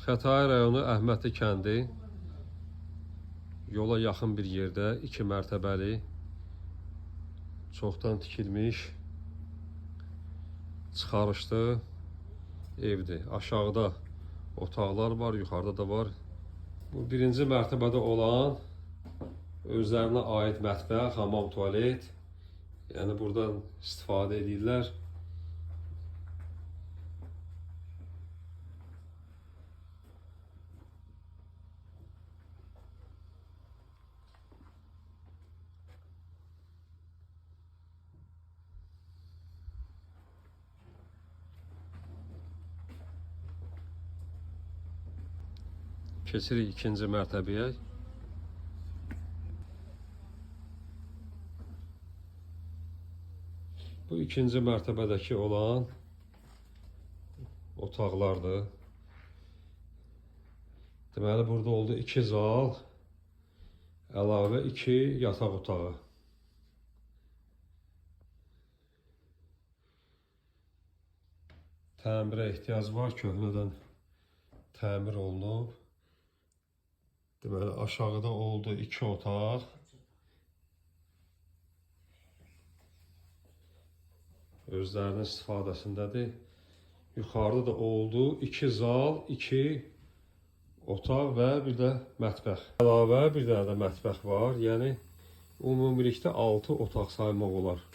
Xətai rayonu Əhmədli kəndi yola yaxın bir yerdə 2 mərtəbəli çoxdan tikilmiş çıxarışlı evdir. Aşağıda otaqlar var, yuxarıda da var. Bu birinci mərtəbədə olan özlərinə aid mətbəx, hamam, tualet. Yəni buradan istifadə edirlər. Keçirik ikinci mərtəbəyə. Bu ikinci mərtəbədəki olan otaqlardır. Deməli burada oldu 2 zal, əlavə 2 yataq otağı. Təmirə ehtiyac var, köhnədən təmir olunub. Deməli aşağıda oldu 2 otaq. Özlərinin istifadəsindədir. Yuxarıda da oldu 2 zal, 2 otaq və bir də mətbəx. Əlavə bir dənə də mətbəx var. Yəni ümumilikdə 6 otaq saymaq olar.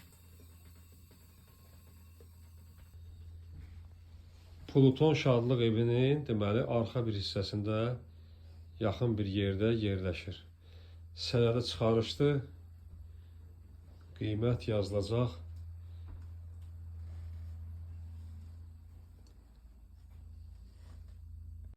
Pluton Şadlıq evinin deməli arxa bir hissəsində yaxın bir yerdə yerləşir. Sənədi çıxarışdı. Qiymət yazılacaq.